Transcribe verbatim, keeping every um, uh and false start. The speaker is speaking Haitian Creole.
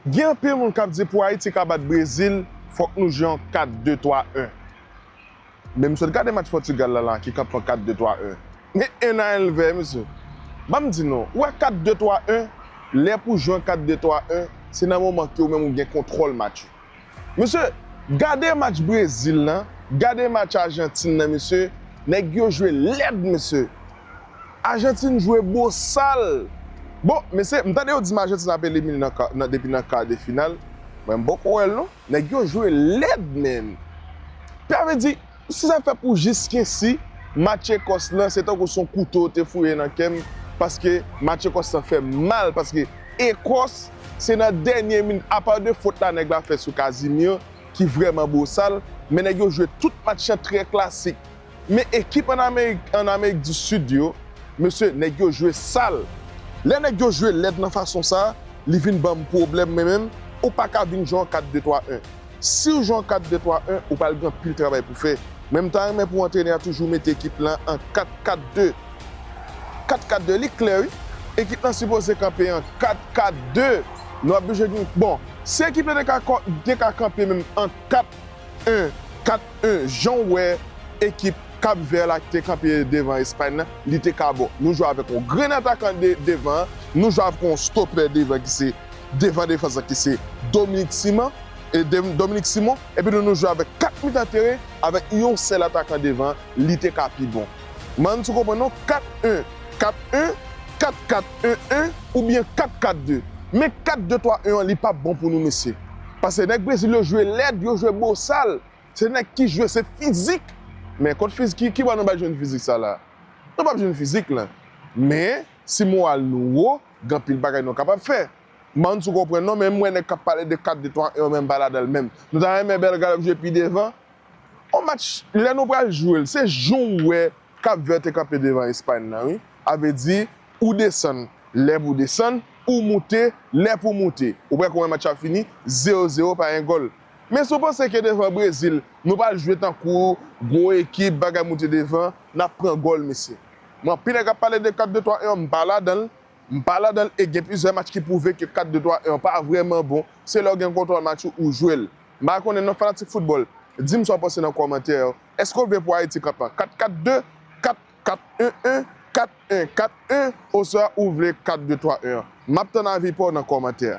Gen anpil moun k ap di pou Ayiti ka bat Brezil, fòk nou jwe yon kat de twa en. Men m sot gade match Pòtigal la, la ki kanpe yon kat de twa en. Men en a en l vè, mesye. Ban m di nou, ou wè kat de twa en, lè pou jwe yon kat de twa en, se nan moman ke ou menm ou gen kontwòl match ou. Mesye, gade match Brezil lan, gade match Ajantin nan, mesye. Nèg yo jwe lèd, mesye. Ajantin jwe bosal. Bon, mesye, m tande yo di m Ajantin ap elimine nan ka, nan, depi nan ka de final. Mwen, m poko wè l, non. Nèg yo jwe lèd, menm. Sa vle di, si sa fè pou jis kensi, match Ekòs lan, se tankou se yon kouto yo te fouye nan kè m, paske match Ekòs lan fè m mal, paske Ekòs, se nan dènye minit, apa de fot la nèg la fè sou Casemiro, ki vrèman bosal, men nèg yo jwe tout match lan trè klasik. Men ekip ann Amerik, ann Amerik di Sid yo, mesye, nèg yo jwe sal. Lè nèg yo jwe lèd nan fason sa, li vin ban m pwoblèm mwen menm, ou pa ka vin jwe an kat de twa en. Si w jwe an kat de twa en, ou pral gen anpil travay pou fè. Men m ta renmen pou antrenè a toujou mete ekip lan an kat kat de. Kat kat de, li klè, wi. Ekip lan sipoze kanpe an kat kat de. Nou oblije gen, bon, si ekip lan te ka kò-, te ka kanpe menm an kat en, kat en, jan w wè ekip Kap Vè la ki te kanpe devan Espay lan, li te ka bon. Nou jwe avèk yon grenn atakan de-, devan, nou jwe avèk yon stopè devan ki se, devan defans lan ki se Dominique Simon, e de-, Dominique Simon, epi nou, nou jwe avèk kat mitan teren, avèk yon sèl atakan devan, li te ka pi bon. Mwen, si w konprann non, kat en, kat en, kat kat en en, oubyen kat kat de. Men kat de twa en an, li p ap bon pou nou, mesye. Paske nèg Brezil yo jwe lèd, yo jwe bosal. Se nèg ki jwe, se fizik. Men kot fizik, ki, ki bò nou pral jwenn fizik sa la? Nou p ap jwenn fizik lan. Men, si moral nou wo, gen anpil bagay nou kapab fè. Mwen, si w konprann non, men m wè nèg k ap pale de kat de twa en an, men m pa ladan l menm. Nou ta renmen Bèlgay ap jwe pi devan. On match, lè nou pral jwe l, se jan w wè Kap Vè te kanpe devan Espay lan, wi. A vle di, ou desann, lè pou desann, ou moute, lè pou moute. Ou wè kòman match la fini, zewo zewo, pa gen gòl. Men si w panse ke devan Brezil, nou pral jwe tankou gwo ekip, bagay moute devan, n ap pran gòl, mesye. Men anpil nèg ap pale de kat de twa en an, m pa ladan l. M pa ladan l e gen plizyè match ki pwouve ke kat de twa en an pa vrèman bon. Se lè w gen kontwòl match ou, ou jwe l. M pa konnen non, fanatik foutbòl, di m sa w panse nan kòmantè yo. Èske w vle pou Ayiti kanpe an kat kat de, kat kat en en, kat en kat en, oswa ou vle kat de twa en an? M ap tann avi pa w nan kòmantè.